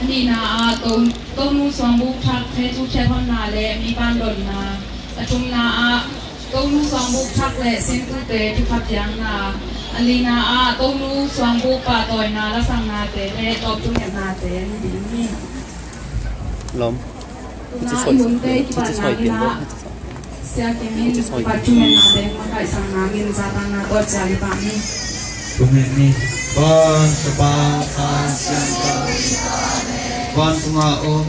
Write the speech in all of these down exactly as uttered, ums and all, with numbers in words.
A nihna ah To-, Tonu suangbuk thak Phecu khiathonna le mi vanlonna. A thumna ah Tonu suangbuk thak le sintute thukha piakna. A lina ah Tonu suangbuk pahtawina lasaknate le tawp thungetnate an hi ding hi. Lom. Tuna i hunte i kipatna in ah Sia Kim in kipat thungetna teng makaihsakna min zahtakna tawh cial i pah ni. Thungen ni. Van, Tapa, Kha Siangtho. Van tungah om.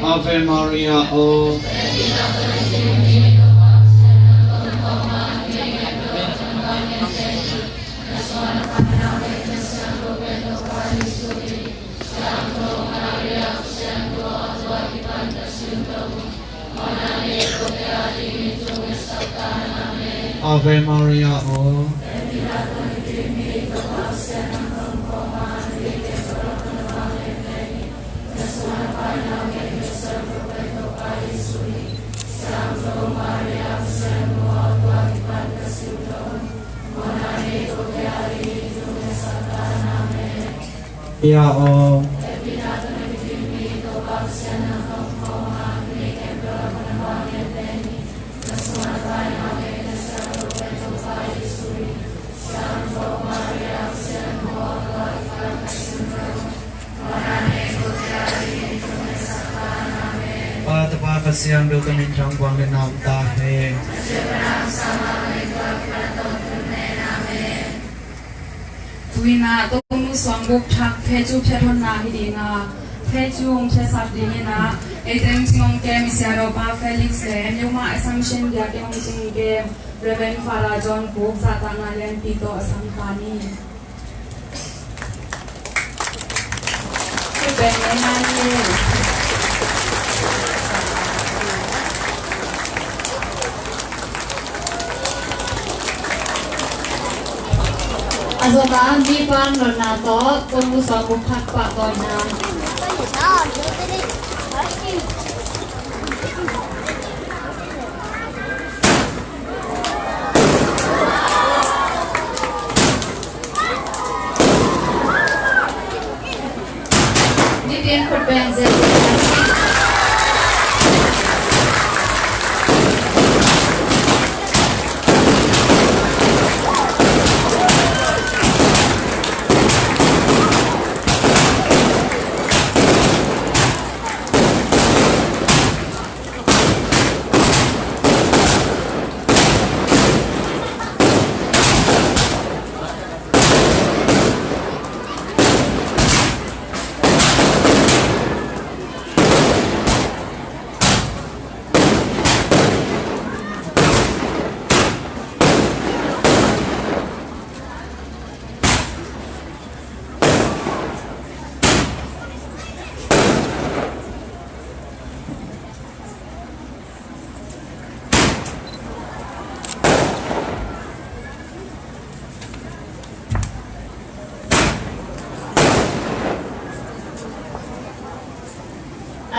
Ave Maria, o. Ave Maria, o. Ia o. Pa, Tapa, Kha Siangtho tawh min thang buang le na om ta hen. Tu-in ah Tonu suangbuk thak Phecu khiathonna hi ding a, Phecu hong khiasak dingin ah, ei teng Cingong kem i siadawpa Felix le Myanmar Assumption Biakinn hong cing kem Reverend Father John Cook zahtakna lianpi tawh a sam ta ni. A zom a mi vanlonna tawh Tonu suangbuk thak pahtawina.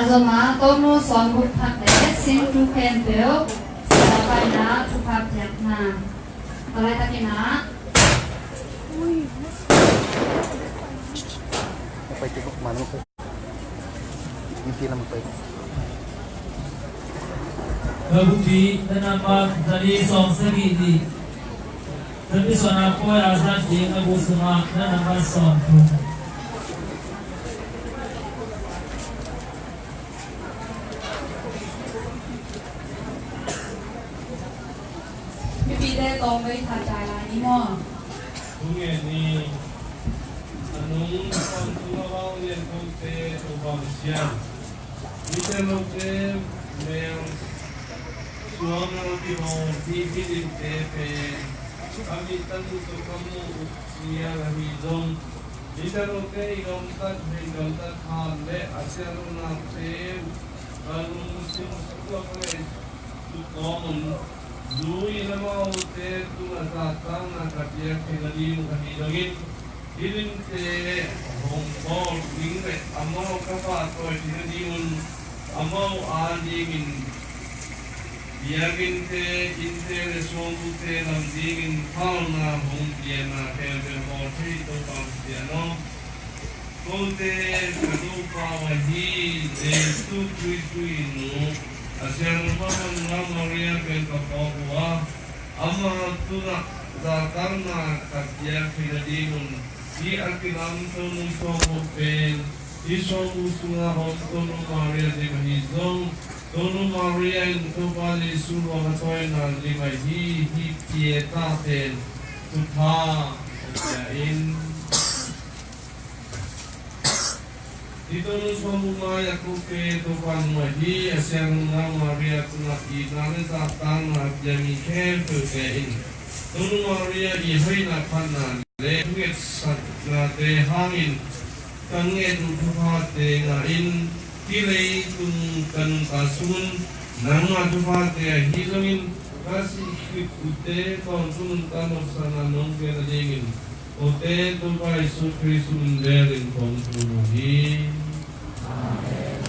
A zom a Tonu suangbuk thak le singtu khempeuh, siapaina thupha piakna. Ka laitakin ah. Ka bupi na nambat za li sawm sagih li. Zapi suan a pawi a zat ding a bu sungah na nambat sawm thum. Mipite tawm vei that dai lai ni maw? Thungen ni. A nung a pam tung a vau lian kote Topa Pasian. Mite lote mel suang lo kiho hi hidimte pen a mit tanu tawh ka mu uh ciang ahi zong, mite lote i gamtat, hei gamtat han le a siatlonate uh ka lungsim suak le sukawm un. Zui in amaute tungah zahtakna ka piak theih nading uh ka hih dongin, hih limte hong bawl ding le amau ka pahtawi theih nadingun amau adingin biakinnte, innte le suangbulte lam dingin phalna hong piakna khempeuh bawl thei Topa Pasian aw. Kote ka Topa uh ahi Jesu Khrist in uh a siangtho Mama Maria pen ka phawk uh a, ama tungah zahtakna ka piak theih nadingun hih a kilam Tonu sawmbuh pen hih sawmbuh sungah om Tonu Maria lim ahi zong, Tonu Maria in Topa Jesu luang a tawina lim ahi hih Pieta pen thupha ka pia in. Hih Tonu sawmbuh mai a kote Topa nu ahi a siangtho Maria tungah itna le zahtakna a pia mi khempeuhte in Tonu Maria i hoihna, phatna le thungetsaknate hangin ka nget uh thuphate ngah in, hih leitung ka nuntak sungun nangma thuphate ahi zongin ka sih khit uh tawntungin ka nopsakna nong piak nadingin kote Topa Jesu Khrist min bel in kong thum uh hi. Amen.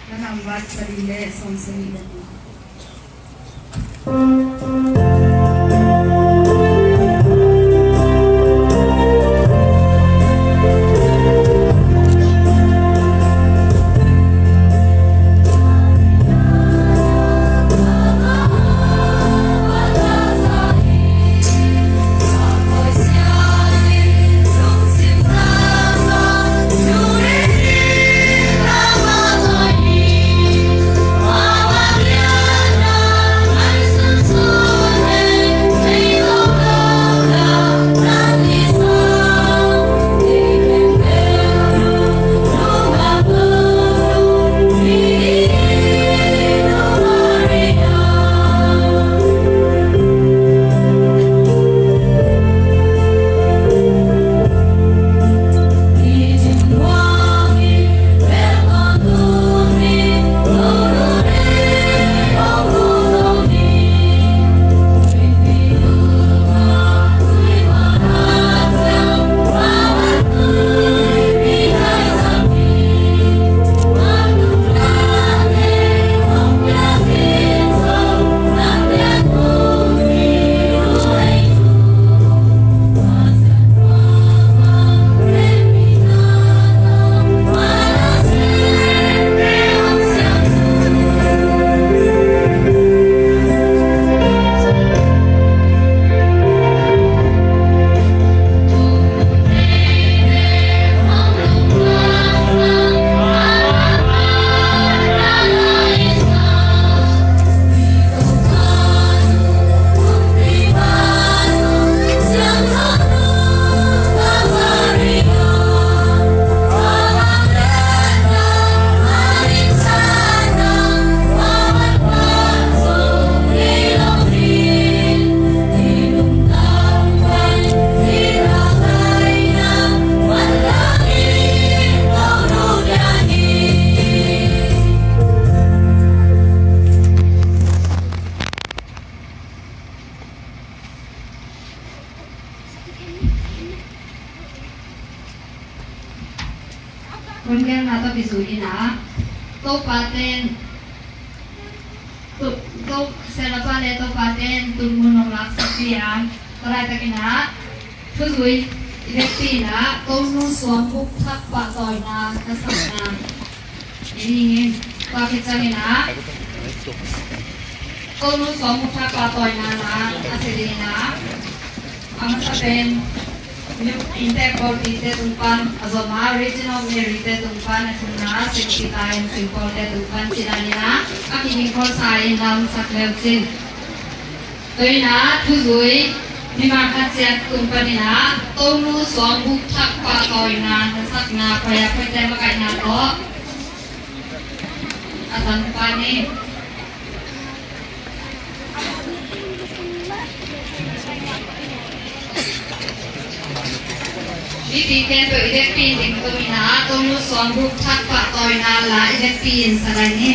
Ka nang vat sadi le sawm sadi le Hun gelna tawh kizui in ah, Topa ten, to, to, Siapa le Topa ten tun mun hong laksak pian, tua laitakin ah, thuzui i vekpi in ah, Tonu suangbuk thak pahtawina na sakna. Tua khit ciangin ah, Tonu suangbuk thak pahtawina na a si ding in ah, a masa pen, inntek pawlpite tung pan, a zom a Regional Mary-te tung pan, a thumna Saint Peter in Saint Paul-te tung pan cih dan in ah, a kiging kholsa in lamsak leu cin. Tua in ah thuzui mimal khat ciat tung panin ah Tonu suangbuk thak pahtawina na sakna, khua-ah khuaite makaihna tawh a sang pan ni. Mipite peuh i vekpi in ding to in a, Tonu sawmguk thak pahtawina la i vekpi in sa lai ni.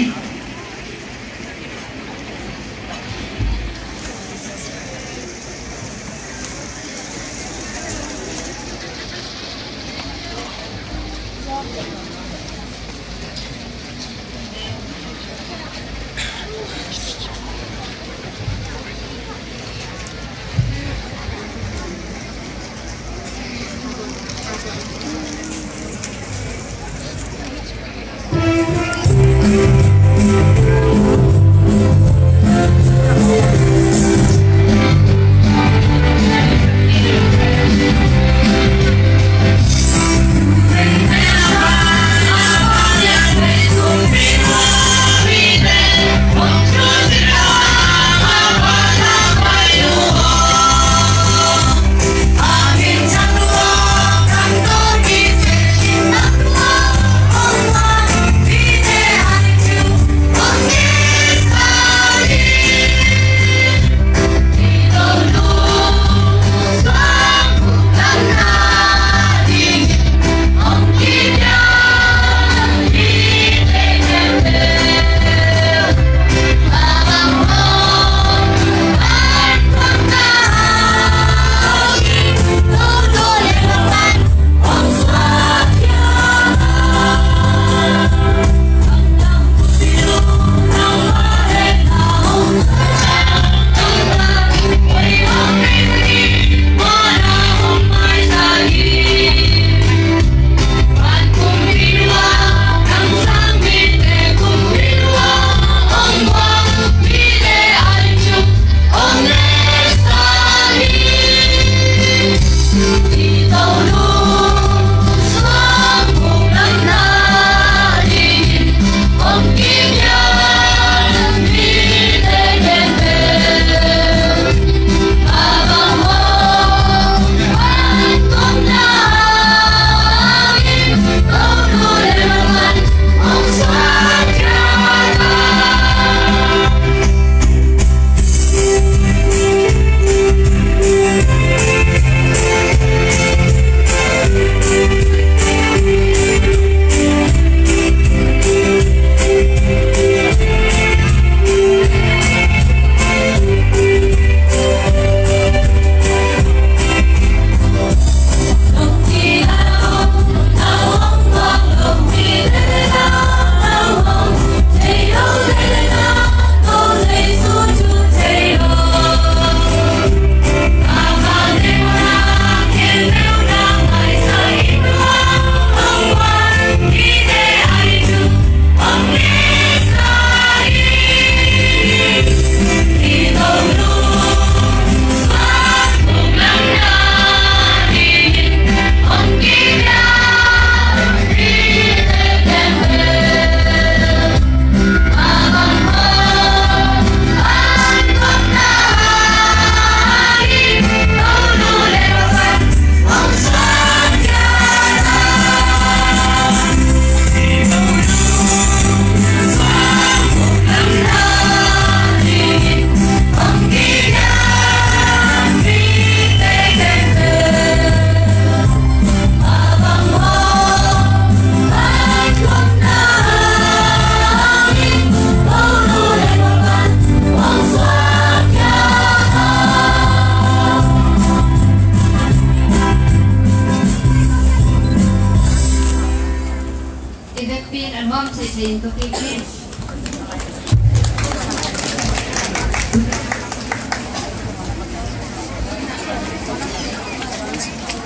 I vekpi in a nuam theithei in ka kik hi.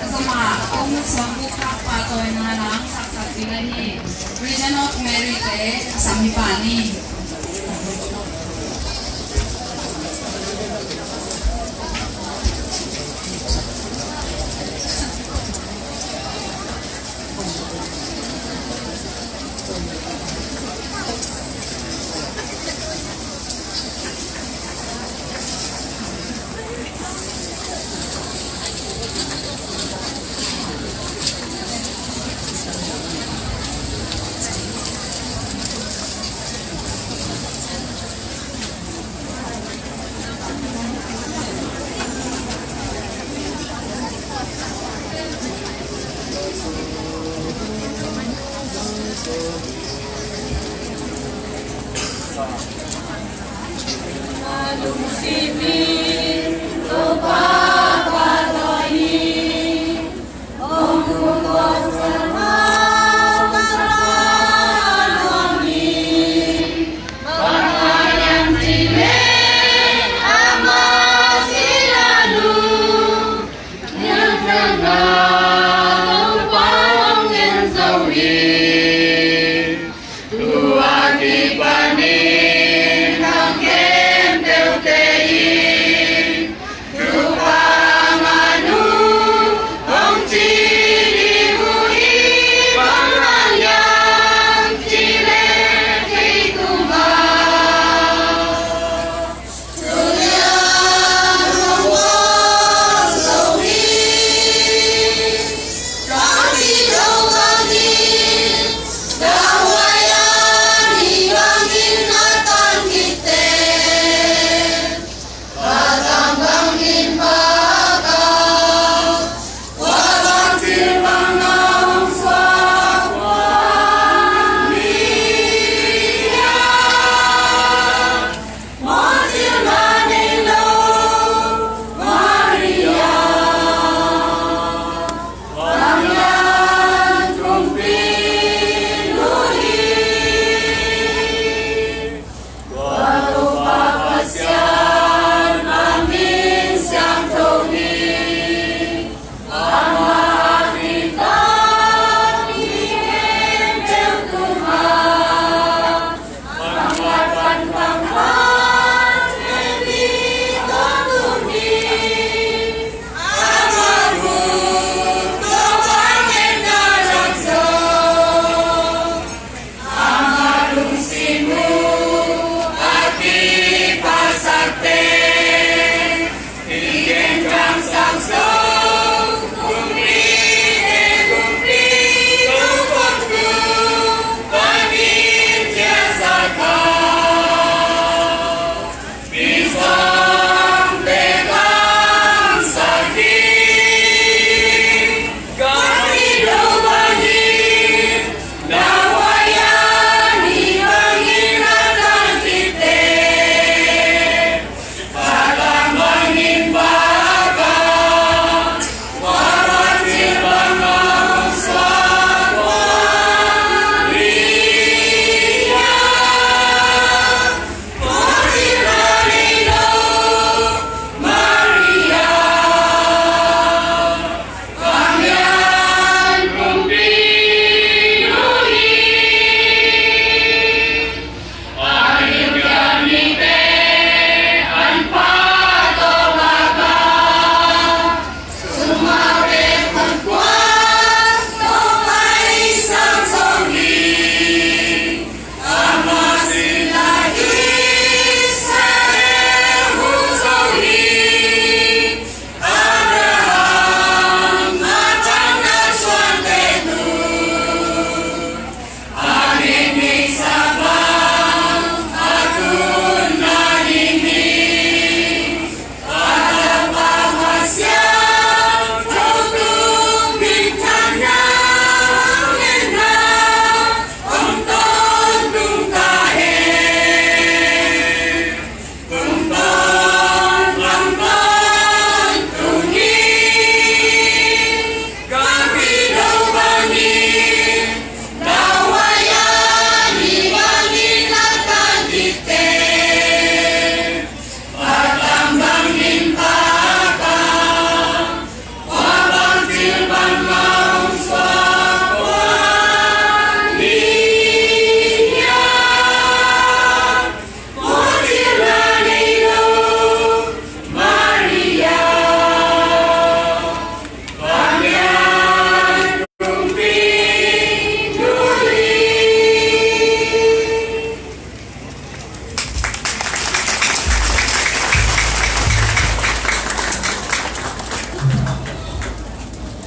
Ka zama a kong sawm buk kha pahtawina la hong saksak ding ahi Legion of Mary te a sam hi pa ni. Tua kipanin khang khempeuhte in Topa a man uh hong ci ding uh hi. Bang hang hiam cih leh kei tungah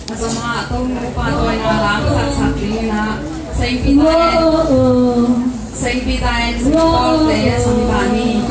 A zong ah Tonu pa tawh in a lam saksak ding in a Saint Peter and Saint Peter and Saint Paul te a sangpa ni.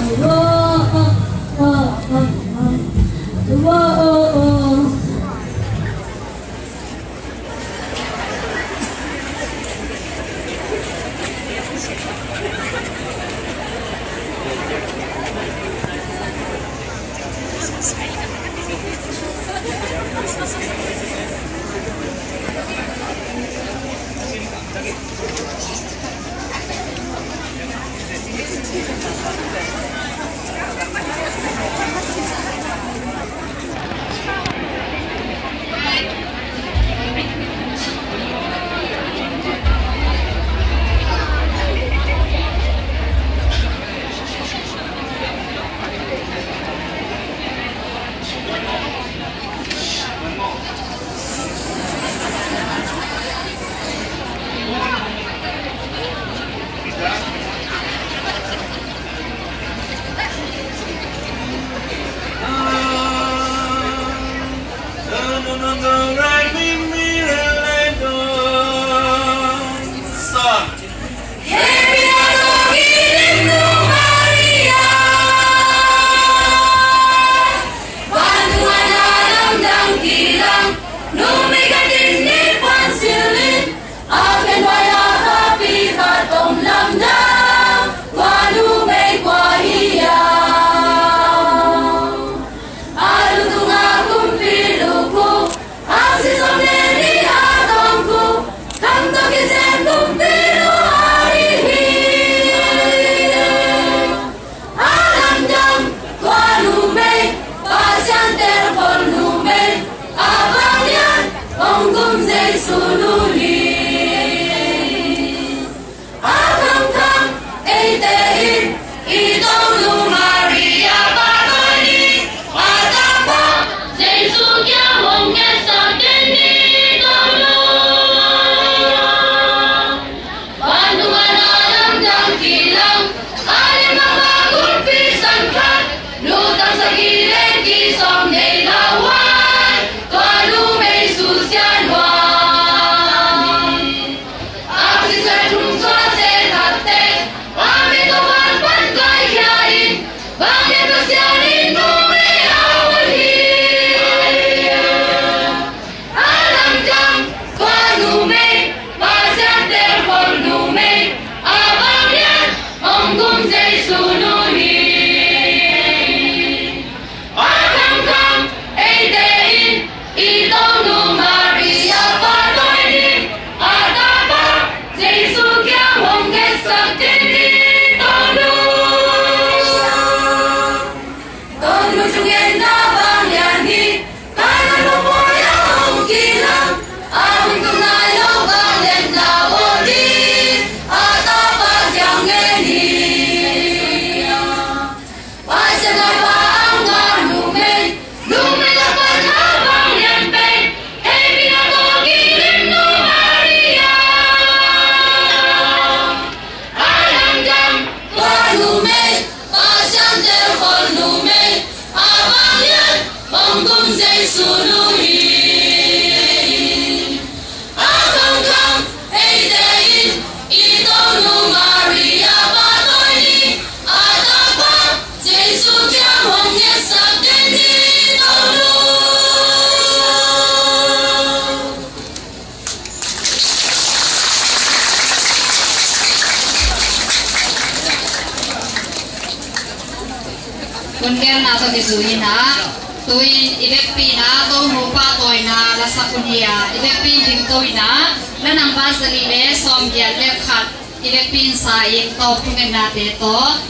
Tun gelna tawh kizui-in ah, tu-in i vekpi-in ah Tonu pahtawina la sak hun hi a, i vekpi-in dingto-in ah, la namba zali le sawmgiat le khat i vekpi-in sa-in tawp thungennate tawh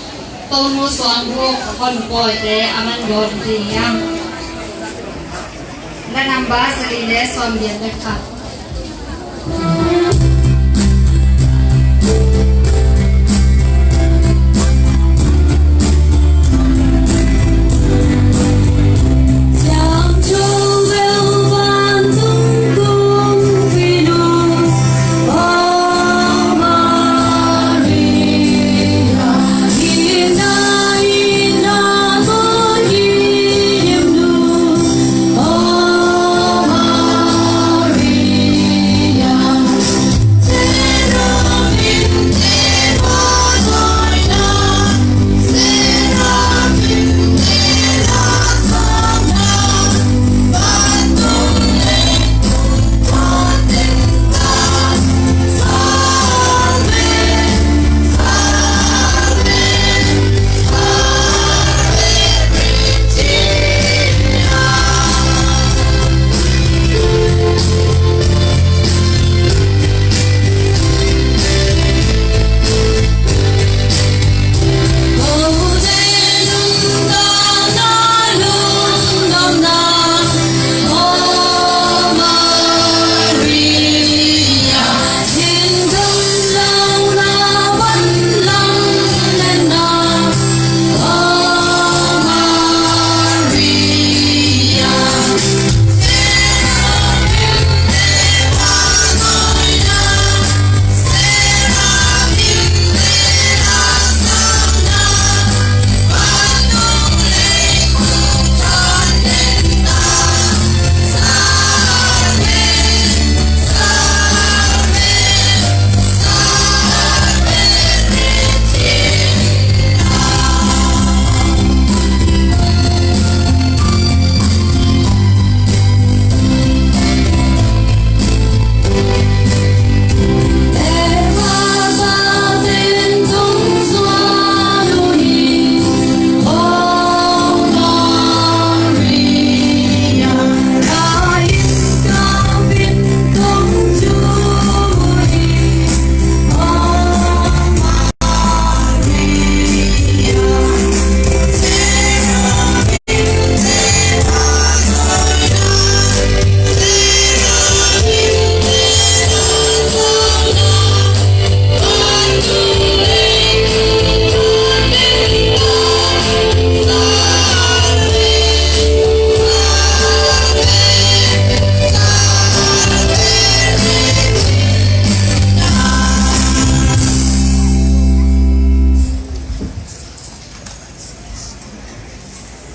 Tonu suang buk hon pawite a man dawn ding hiam? La namba zali le sawmgiat le khat.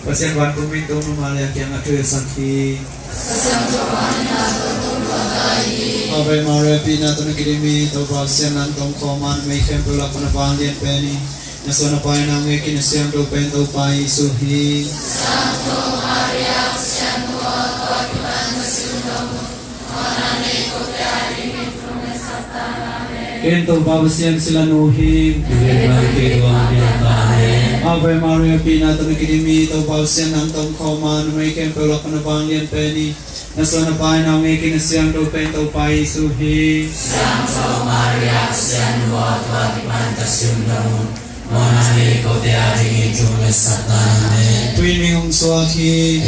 Pasian vantung min tung numa le a kiang a thusak hi. Ave Maria, pina tawh na kidim hi, Topa Pasian nang tawh khawm a, numei khempeuh lak pan na vanglian pen hi. Na suan na paai na ngei kin a siangtho pen Topa Jesu hi. Ken Topa Pasian silanu hi. Ave Maria, pina tawh na kidim hi, Topa Pasian nang tawh khawm a, numei khempeuh lak pan na vanglian pen hi. Na suan na paai na ngei kin a siangtho pen Topa Jesu hi. Siangtho Maria, Pasian nu aw, tua kipan ka siangtho Tuin mi hong suak hi.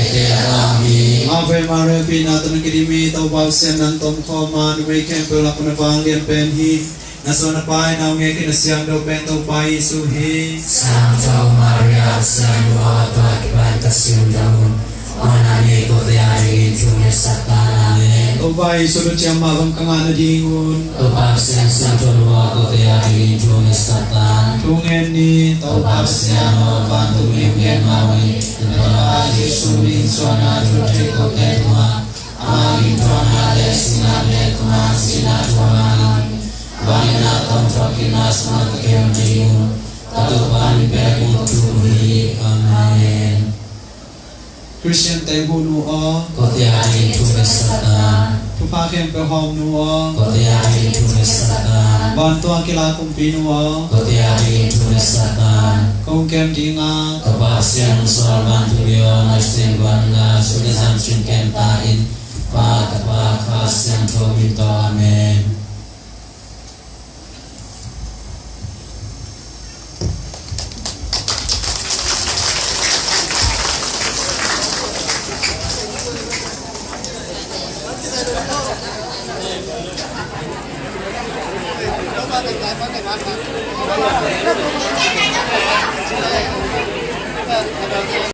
Ave Maria, pina tawh na kidim hi, Topa Pasian nang tawh khawm a, numei khempeuh lak pan na vanglian pen hi. Na suan na paai na ngei kin a siangtho pen Topa Jesu hi. Siangtho Maria, Pasian nu aw, tua kipan ka siangtho Topa Jesu lungsim mah bang ka ngah nadingun. Topa Pasian siangtho nu aw, kote adingin thungen ni. Topa Pasian aw, vantung mi hong gen mah bang hi. Topa Jesu min suan a thu thei kote tungah, ama min thuakna le sihna le thuman sihna thuman, vangliatna tawh thuak kikna sungah ka kem dingun. Ka Topa min bek in thum hi. Amen. Khristian te huhnu aw, kote adingin thungen ni. Thupha khempeuh hawmnu aw, kote adingin thungen ni. Vantung a kilak kumpinu aw, kote adingin thungen Satan kong kem ding a, ka Pa siang sual man tu yo na sin wan la su le zan sin ken ta in, Pa, Tapa, Kha Siangtho min tawh. Amen.